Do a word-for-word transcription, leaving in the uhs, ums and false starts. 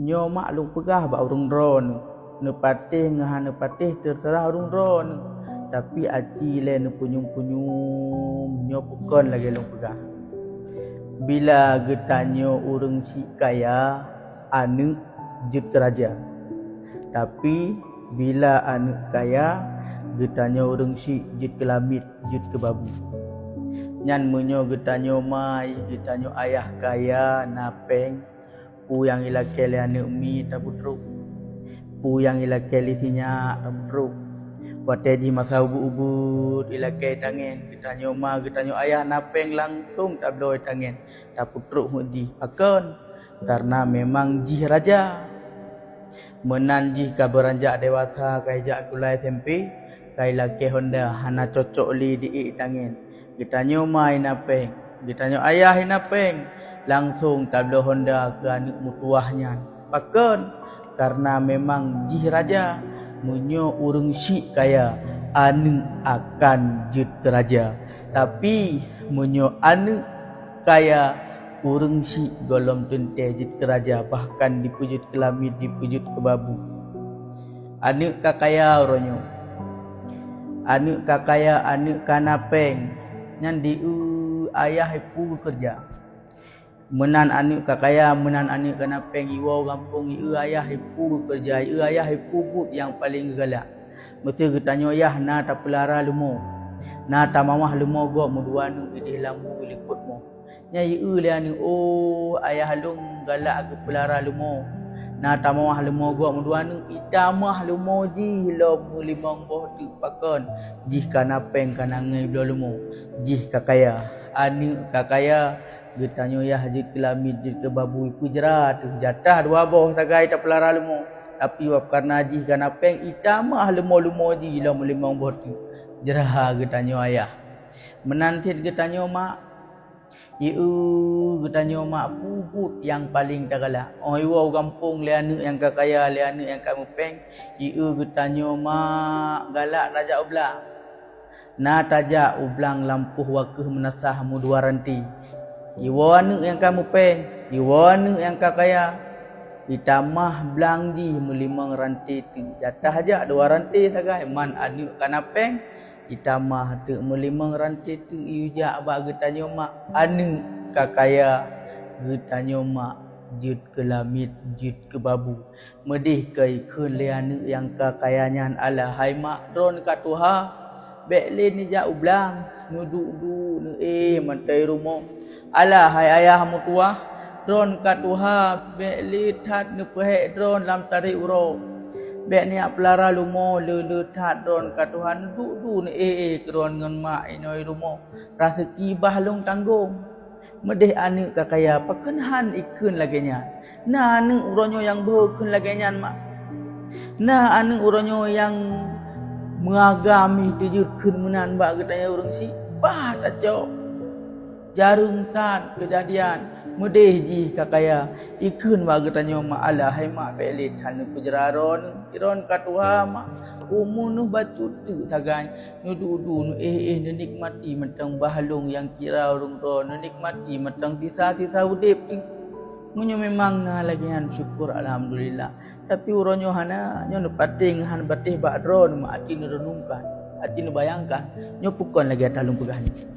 Nyoe mak lôn peugah bak ureuëng droeneuh, neupatéh ngon hana neupatéh teuseurah ureuëng droeneuh. Tapi aci lé neupeunyum-peunyum, nyoe peukon lagée lôn peugah. Bila geutanyoe ureuëng syiek kaya, aneuëk jeuet keu raja. Tapi bila aneuëk kaya, geutanyoe ureuëng syiek jeuet keu lamiet, jeuet keu babu. Nyan meunyoe geutanyoe ma, geutanyoe ayah kaya na péng, peue nyang ilakée lé aneuëk miet tapeutrok, peue nyang ilakée lé sinyak tapeutrok. Watée jih masa ubit-ubit ilakée tangen, geutanyoe ma, geutanyoe ayah na péng langsong tabloe tangen, tapeutrok meuet jih. Pakon? Karena memang jih raja. Meunan jih ka beuranjak dewasa, ka ijak sikula S M P, ka ilakée honda, hana cocok lé di ék tangen. Geutanyoe ma na péng, geutanyoe ayah na péng, langsong tabloe honda keu aneuëk meutuwah nyan. Pakon? Karena memang jih raja. Meunyoe ureuëng syiek kaya, aneuëk akan jeuet keu raja. Tapi meunyoe aneuëk kaya, ureuëng syiek gohlom teuntée jeuet keu raja, bahkan dipeujeuet keu lamiet, dipeujeuet keu babu. Aneuëk ka kaya uroe nyoe, aneuëk ka kaya, aneuëk ka na péng, nyan di eu ayah ipu geukeureuja. Meunan aneuëk ka kaya, meunan aneuëk ka na péng, iwoe gampông, i eu ayah ipu geukeureuja, i eu ayah ipu buet nyang paleng geugalak. Meuseu geutanyoe yah na tapeulara leumo, na tamawah leumo gob meudua aneuëk ideh lam bu likot mo. Nyan i eu lé aneuëk, "Oh, ayah lôn galak geupeulara leumo." Na tamawah leumo gob meudua aneuëk, itamah leumo jih lom meulimong boh teuk. Pakon? Jih ka na péng, ka na ngui bloe leumo. Jih ka kaya. Aneuëk ka kaya, geutanyoe yah jeuet keu lamiet, jeuet keu babu, ipeujra teuh jatah dua boh sagai tapeulara leumo. Tapi wab karena jih ka na péng, itamah leumo-leumo jih lom meulimong boh teuk. Jra geutanyoe ayah. Meunan cit geutanyoe mak. I eu geutanyoe mak peue buet nyang paleng tagalak. Óh iwoe u gampông lé aneuëk nyang ka kaya, lé aneuëk nyang ka meupéng, i eu geutanyoe mak galak tajak u blang. Na tajak u blang lampôh wakeuh meunasah meudua ranté. Iwoe aneuëk nyang ka meupéng, iwoe aneuëk nyang ka kaya, itamah blang jih meulimong ranté teuk. Jatah jak dua ranté sagai, man aneuëk ka na péng, itamah teuk meulimong ranté teuk, ijak bak geutanyoe mak, aneuëk ka kaya, geutanyoe mak jeuet keu lamiet, jeuet keu babu. Meudeh ka ikheun lé aneuëk nyang ka kaya nyan, "Alah hai mak, droen ka tuha, bék lé neujak u blang, neuduek-duek neuéh mantong rumoh." "Alah hai ayah meutuwah, droen ka tuha, bék lé that neupeuhék droen lam tarek uroe. Bék neujak peulara leumo, le-le that droen ka tuha, neuduek-duek neuéh-éh keu droen ngon mak inoe rumoh. Raseuki bah lôn tanggong." Meudeh aneuëk ka kaya, pakon han ikheun lagée nyan? Na aneuëk uroe nyoe nyang beuhe kheun lagée nyan mak? Na aneuëk uroe nyoe nyang meuagam mih teujeuet kheun meunan bak geutanyoe ureuëng syiek? Bah tacok! Jareueng that keujadian, meudeh jih ka kaya, ikheun bak geutanyoe mak, "Alah hai mak, bék lé that neupeujra droen, droen ka tuha mak, umu neuh bacut teuk sagai, neuduek-duek neuéh-éh neunikmati mantong bah lôn nyang kira ureuëng droe, neunikmati mantong sisa-sisa udeb teuk." Meunyoe memang na lagée nyan, syukur alhamdulillah. Tapi uroe nyoe hana, nyoe neupatéh ngon han patéh bak droeneuh mak, aci neureunungkan, aci neubayangkan. Nyoe peukon lagée ata lôn peugah nyoe.